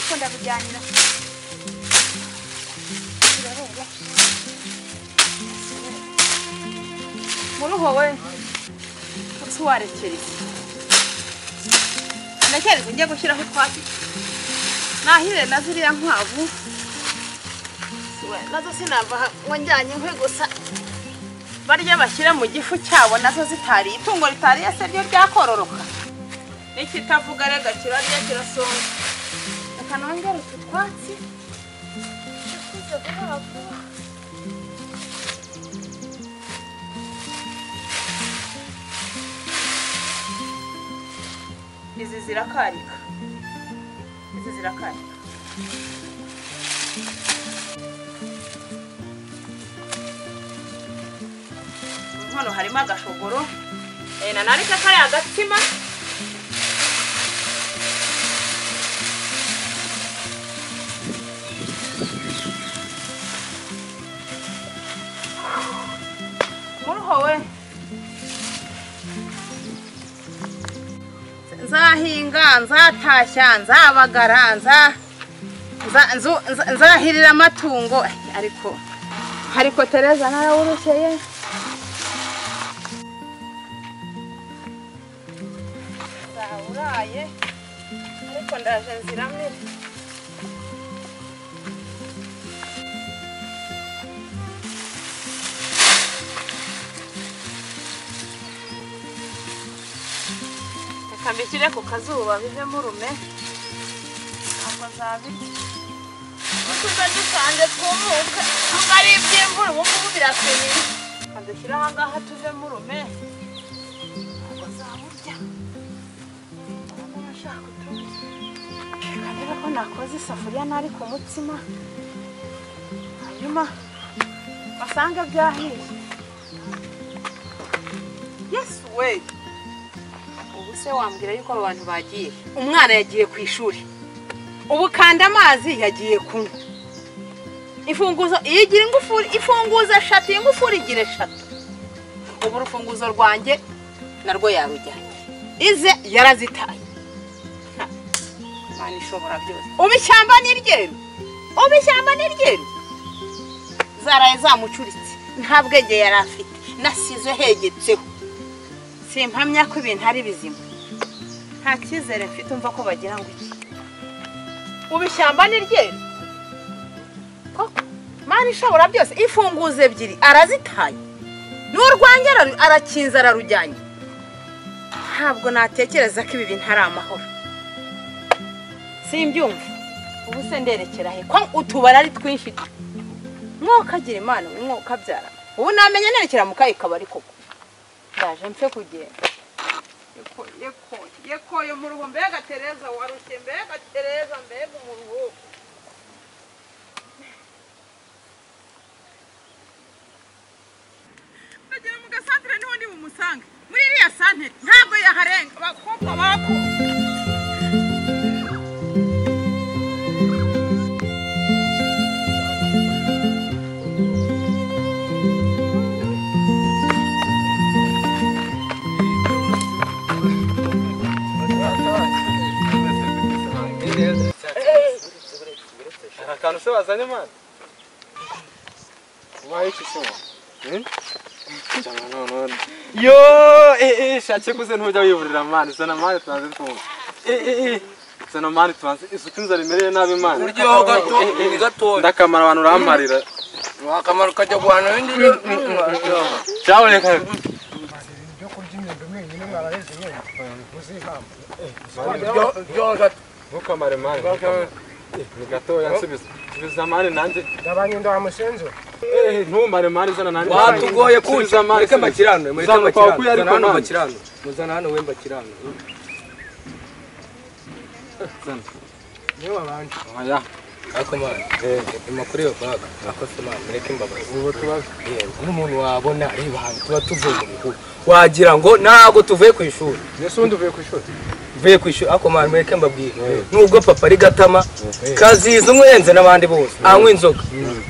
Ariko ndabijyanira. Muruho we. Suwarekere. Ndacyari ngiye gushyiraho utwatsi. Nahire na ziriya nkwavu. Nazo sinava ngo njyanye inkwi gusa. Barya bashyira mu gifu cyabo nazo zitari itungo ritariye se ryo ryakororoka. Nikitavuga rega kirarya kirasonga. Reka nongere utu twatsi. Tuze vuba vuba. Izi zirakarika. Izi zirakarika. Hano harimo agashogoro. Na narika kari agatsima. Muruho we. Nzahinga, nzatashya, nzabagara, nzahirira amatungo. Ariko Tereza narawurukeye. Nzawuraye ariko ndaje nziramire. Reka mbishyire ku kazuba bivemo urume. Ntabwo nzabirya. Tuza dusanze twumuke. Ntabwo ari iby'imvura ubu ngubu birakeneye. Reka dushyire aha ngaha tuvemo urume. Ntabwo nzaburya. Ndabona nshaka utundi. Reka ndebe ko nakoze isafuriya nari ku mutsima. Hanyuma basange byahiye. Yesu we! Ubu se wambwira yuko abo bantu bagiye. Umwana yagiye ku ishuri. Ubu kanda amazi yagiye kunywa. Imfunguzo igira ingufuri, imfunguzo eshatu, ingufuri igira eshatu. Ubu urufunguzo rwanjye narwo yarujyanye. Ize yarazitaye. Imana ishobora byose. Ubu ishyamba ni ryeru. Ubu ishyamba ni ryeru. Zaraye zamucuritse. Nta bwenge yari afite. Nasize hegetseho. Simpamya ko ibintu ari bizima. Nta cyizere mfite umva ko bagira ngo iki. Ubu ishyamba ni ryeru. Koko Mana ishobora byose. Imfunguzo ebyiri arazitaye. N'urwanjye arakinza ararujyanye. Ntabwo natekereza ko ibi bintu ari amahoro. Simbyumva. Ubu se nderekera he ko utubara ari twinshi. Mwokagira Imana, mwokabyara. Ubu namenye nerekera mu kayi kabari koko. Ndaje mfe kugenda. Yeko yeko yo mu ruho mbega Tereza warushye mbega Tereza mbega mu ruho. Ndagera mu gasantere niho ndi bumusange. Muri iriya santere ntabwo yaharenga abakobwa bako. Akantu se wazanye mwana? Ubaye iki se? Cyangwa none. Yo, shatse kuze ntujya wiburira mwana, zana mwana tubanze twumve. Zana mwana tubanze isuku inzara imereye nabi mwana. Uryoho gato, ni gato. Ndakamara abantu uramparira. Wakamara ukajya guhana ibindi. Cyaboneka. Ibyo kurya imyenda mwenyine mwaraheze nyine. Muzihamba. Uryoho gato. Ntukamare mwana. Ni gatoya nsubiza. Subiza mani nanjye. Ndabanye ndo amusenzo. Ntumare mani zana nanjye. Watugoye kuki? Mureke mbakirano, mureke mbakirano. Zana hano mbakirano. Muzana hano we mbakirano. Zana. Niwe wabanje. Oya. Ako mani. Amakuru yo baga. Akose mani mureke mbabaze. Ubu tubaze. N'umuntu wabona reba hano tuba tuvuye mu bihuru. Wagira ngo ntago tuvuye ku ishuri. Yesu undi uvuye ku ishuri. Mvuye kwishuri ako mwana mureke mbabwire. Nubwo papa ari gatama kaziza umwenze n'abandi bose. Anywa inzoga.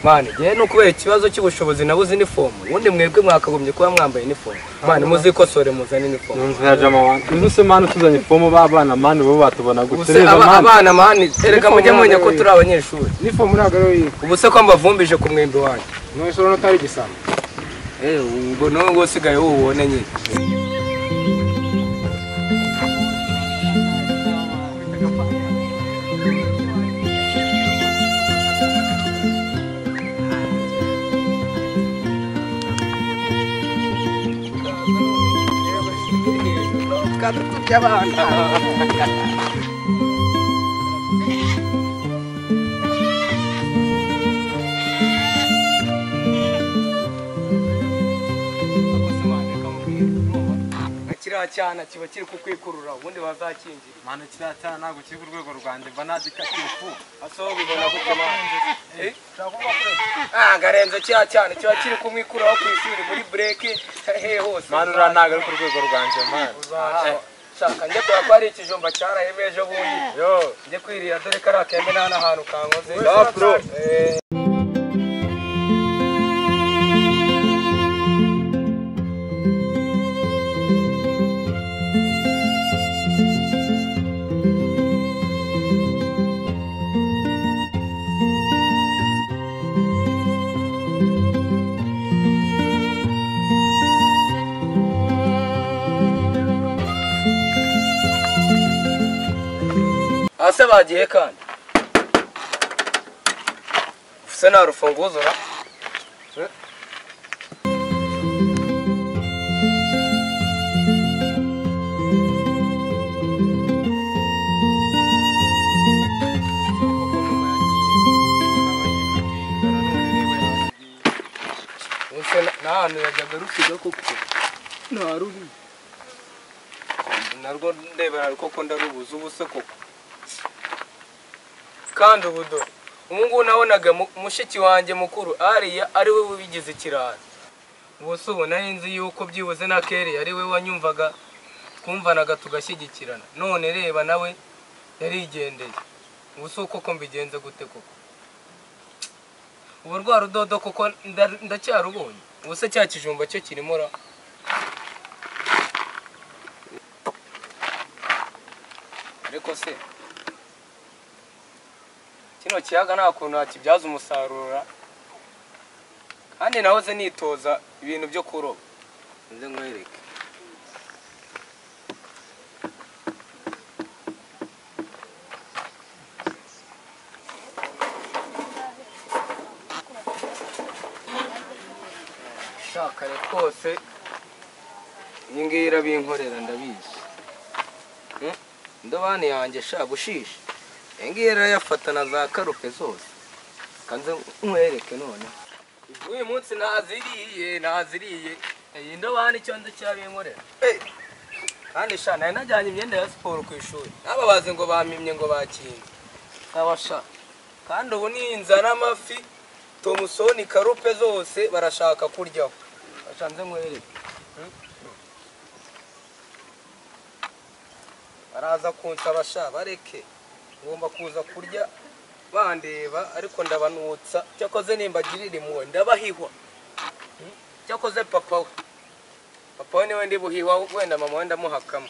Mani, je no kubera ikibazo cy'ubushobozi nabuze uniform. Ubundi mwebwe mwakagombye kuba mwambaye uniform. Mani muzikosore muzane uniform. Nunze jama wanjye. Uzi se mani tuzanye fomu b'abana mani bo batubona gute rero mani. Abana mani erega mujye mumenya ko turi abanyeshuri. Uniform ntabwo ari iyi. Ubu se ko mbavumbije ku mwembe wanjye. None se urabona utari igisambo? Ubwo nubwo usigaye wubone nyine. Kiriya cyana kiba kiri kukwikurura ubundi bazakingira. Mani kiriya cyana ntabwo kiri ku rwego rwanjye mba nagikatiye fu. Aso bibona gute mani? Ngarenze kiriya cyana kiba kiri kumwikururaho ku ishuri muri break he hose. Mani uriya ntabwo ari ku rwego rwanjye mani. Shaka njye kubera ko hari ikijumba cyaraheme ejo bundi. Njye kwirira dore kariya kembe nta n'ahantu kankoze. Ase bagiye kandi ufise nta rufunguzo ra use nta yajyaga rusiga koko nta rubi narwo ndebera koko ndarubuza ubuse koko. Kandi ubudo ubu nabonaga mushiki wanjye mukuru ariya ari we ubigize ikirara. Ubu se ubu nari nzi yuko byibuze na Keri ari we wanyumvaga twumvanaga tugashyigikirana, none reba nawe yarigendeye. Ubu se koko mbigenze gute koko? Ubu rwa rudodo koko ndacyarubonye. Ubu se cya kijumba cyo kirimo ra? Ariko se kino kiyaga nta kuntu nakibyaza umusaruro, kandi nahoze nitoza ibintu byo kuroba. Nze nkwereke. Shaka rwose iyi ngiyi irabinkorera ndabizi. Indobani yanjye sha gushisha. Engiye irayafata na za karupe zose. Kanze nkwereke none. Uyu munsi naziriye. Iyi ndobani icyo nzi cyabinkorera. Kandi sha nari najyanye imyenda ya siporo ku ishuri. Nababaze ngo bamimye ngo bakinze. Kabasha. Kandi ubu ni inzara amafi, Tomusoni karupe zose barashaka kuryaho. Bashanze nkwereke. Baraza kunsaba sha bareke. Ngomba kuza kurya bandeba ariko ndabanutsa cyakoze nimbagirira impuhwe ndabahihwa. Cyakoze papa we niwe ndi buhihwa wenda mama we ndamuhakamo.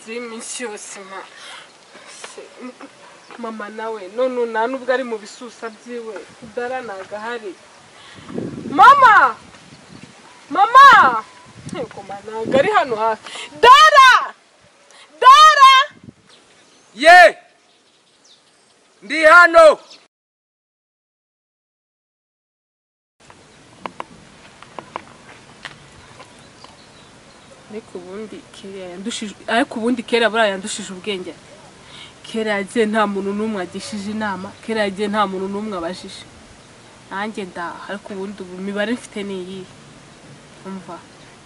Iminsi yose mama nawe none nta nubwo ari mu bisusa byiwe udara ntago ahari. Mama mama ntabwo ari hano hafi. Dara dara ye ndi hano. Ariko ubundi kera buriya yandushije ubwenge. Kera yagiye nta muntu n'umwe agishije inama, kera yagiye nta muntu n'umwe abajije. Nanjye ndaha, ariko ubundi ubu imibare mfite ni iyihe? Umva,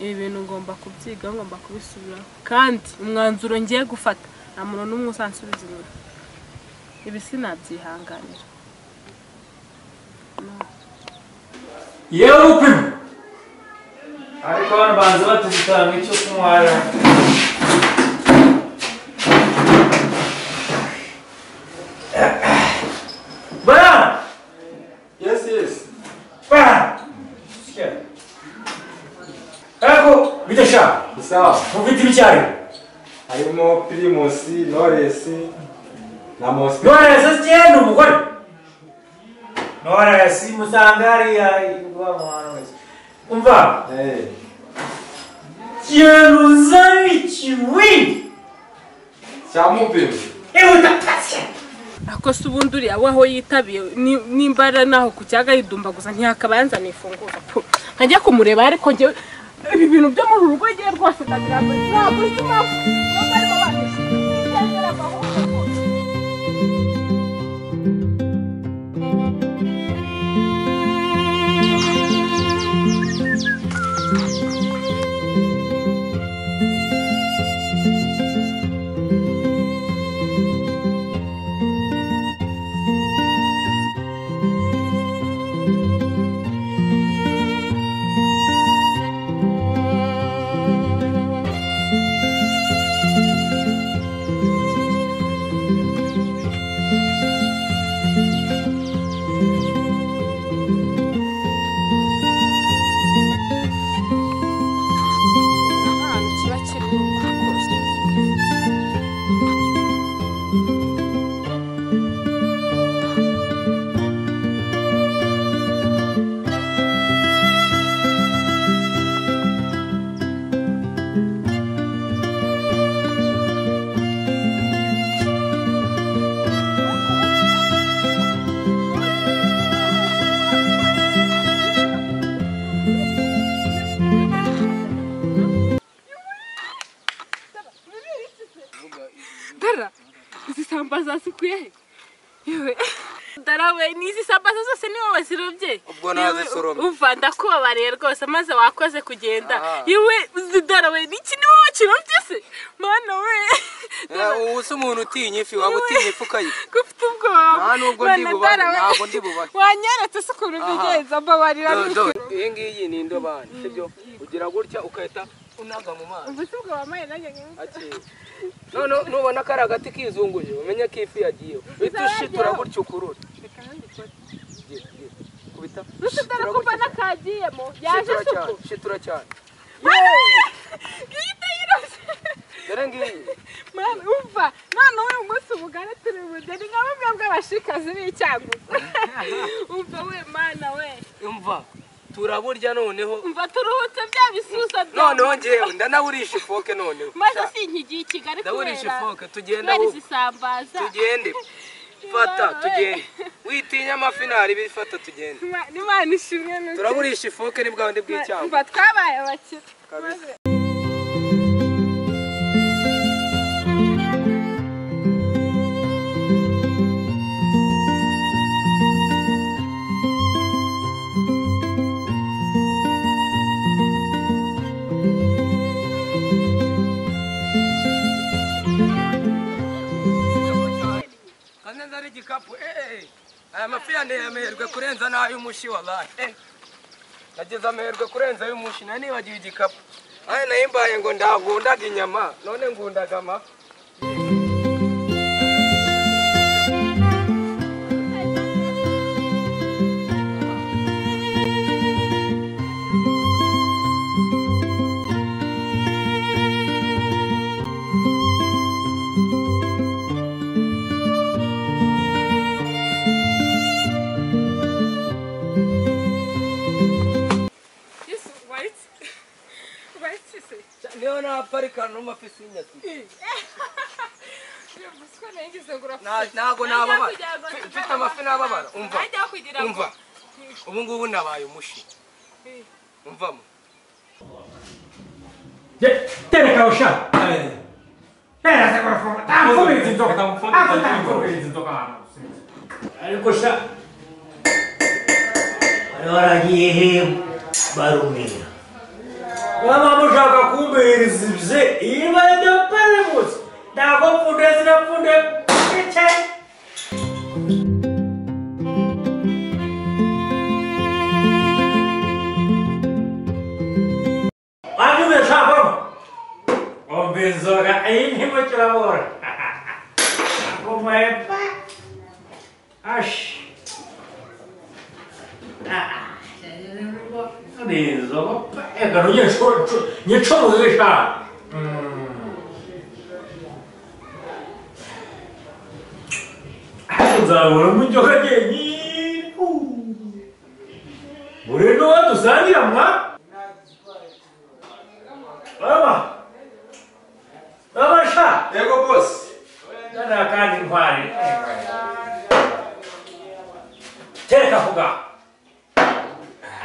ibi bintu ngomba kubyiga, ngomba kubisubiraho. Kandi umwanzuro ngiye gufata nta muntu n'umwe uzansubiza inyuma. Ibi sinabyihanganira. Yewe upima ariko abantu banza batugutanga icyo kunywa. Bana! Yes, yes. Bana! Sikia. Ariko bidasha. Sawa. Ufite ibicyari. Harimo Primus, Knowless na Moscow. Knowless cyenda umugore. Knowless musangari ya igwa mwana wese. Umva. Eh. Kintu kiwi. Cyamupima. Ewe utatashye. Ako se ubundi uriya waho yitabiye nimbara naho ku cyaga yidumbaguza ntiyakaba yanzaniye imfunguzo. Nkajya kumureba ariko njye ibi bintu byo muri urugo ngiye rwose ndagira ngo ntabwo nzi impamvu barimo bandisha. Ubwo nazisoromye. Umva ndakubabariye rwose maze wakoze kugenda. Yewe Dara we niki ni wowe kirobye se? Mana we. Ubu se umuntu utinya ifi waba utinya ifi ukayirya. Gufite ubwoba. Nta nubwo ndi bubahe, ntabwo ndi bubahe. Wanyeretse se ukuntu ubigenza mbabarira. Iyi ngiyi ni indobani, sibyo? Ugira gutya ukahita unaga mu mazi. Ubu se ubwo wamaye nanjye akeye. None nubona kari agati kizunguje umenye ko ifi yagiyeho. Uhita ushitura gutyo ukurura. Reka nanjye ikore. Kubita. Rushobora kuba nakagiyemo yaje suku. Shitura cyane. Gihita yirose. Dore ngiyi. Mwana umva none uyu munsi ubugari turi bugeni nka bumwe bw'abashikazi b'icyangugu. Umva we mana we. Umva turaburya noneho. Umva turuhutse bya bisusa bya. Noneho ngewe ndanaburisha ifoke noneho. Maze sinkigiye i Kigali kubera. Ndaburisha ifoke tugenda ahubwo. Isambaza. Tugende. Fata tugende. Witinya amafi ntari bifata tugende. Imana ishimwe nuko. Turaburisha ifoke ni bwa bundi bw'icyangugu. Umva twabaye abakire. Kabisa. Igikapu aya mafi yanteye amerwe kurenza n'ay'umushi wallahi. Nageze amerwe kurenza ay'umushi nari nibagiwe igikapu. Aya nayimbaye ngo ndagundaga inyama none ngundaga amafi. Niyo naparika n'amafi sinyasi. Ntago nababara. Mfite amafi nababara. Umva. Umva. Ubu ngubu nabaye umushi. Umvamo. Tereka osha. Ariko sha. Bari baragiye he barumira. Mama mushaka kumbereza ibye iba ndaparamutse ntabwo pfunde zirapfunde ice. Wabyumve shaka umva inzoga iyi ntimukirabura kumwepa ashi你抽我个啥？nzabura umucyo jyenyine. Buri n'uwo dusangira mwa? Mama. Mama sha. Yego boss. Nana kandi ntwari. Tereka kuga.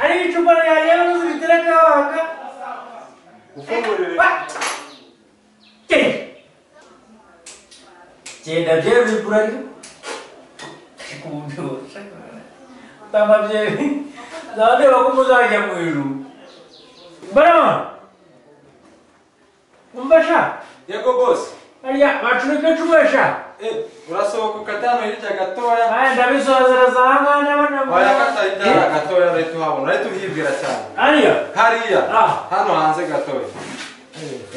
Ari icupa rya rero uzitereka wanga. Ufungurire. Genda byeri burari. Kumbe tama byeri. Zade bakumuzajya mu ijuru. Barama. Umbasha. Yego boss. Ariya bacurike cubasha. Urasohoka ukatano hirya gatoya. Aya ndabisozera zangana bana. Oya kata hirya gatoya rero tuhabona. Rero tuhibwira cyane. Ariya. Hariya. Hano hanze gatoya.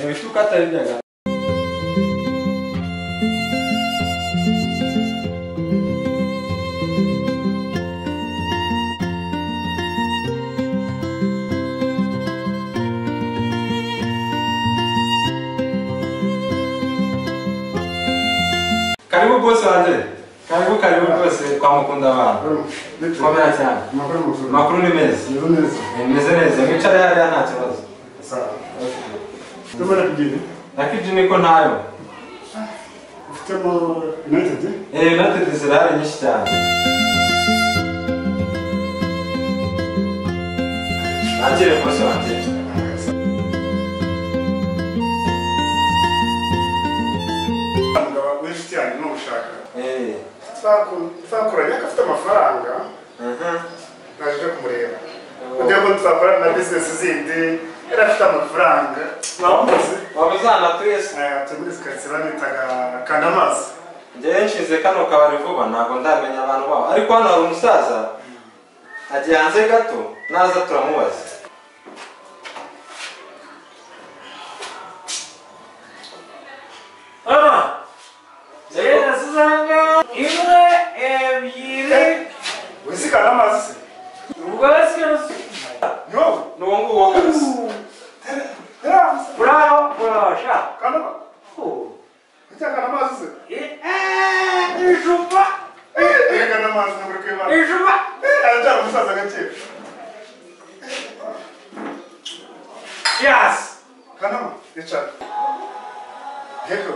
Bitukata hirya gato. Karibu boss wanjye. Karibu karibu rwose kwa Mukunda abantu. Komera cyane. Makuru ni meza. Meze neza. Mwicare hariya nta kibazo. Sawa. Tumara kugenda. Nakijini ko ntayo. Ufitemo United? United zirahari nyinshi cyane. Nakire boss wanjye. Twakoranye afite amafaranga naje kumureba kugira ngo twakora na business zindi yari afite amafaranga wamuzi wabuzana twese turi karitsiye bamwitaga Kandamazi. Njyewe nshize kano kabari vuba ntabwo ndamenya abantu babo, ariko hano hari umusaza agiye hanze gato naza turamubaza. Sha. Kanama. Oh. Cyakana amazi se. Icupa. Reka n'amazi ntabwo kwibana. Icupa. Aracyari umusaza gake. Yes. Kanama, icara. Yego.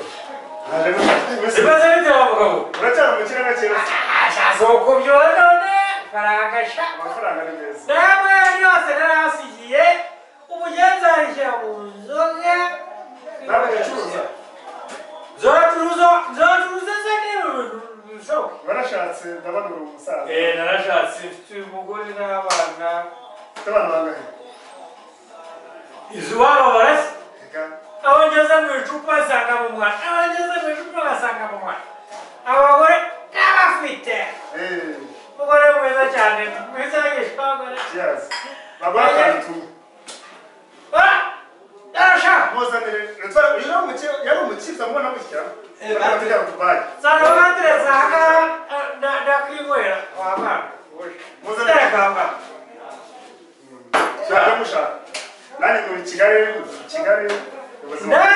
Ibibazo bite wa mugabo? Uracyari umukire gake. Soko byonone faranga sha. Amafaranga ni meza. Namwe yose narasigiye umugenzi arishyira mu nzoga. Nawe ucuruza. Nzocuruza se ni bishoboka. Warashatse ndabona uri umusaza. Narashatse mfite umugore n'abana. Ufite abana bangahe? Izuba barasi. Reka. Aho ngeze mu icupa nsanga mu mwana. Aho ngeze mu icupa ngasanga mu mwana. Abagore n'abafite. Umugore mwiza cyane. Mwiza w'igishwagore. Cheers. Baguha akantu tumwe. Yarashaka. Muzanire. Yari umukiriya mubona gutya. Tujya Dubai. Nsanga bateretse aha ngaha ndakwinywera. Wa mwana. Muzanire. Tereka aha ngaha. Shaka mushaka. Nanjye muri Kigali, Kigali. Nawe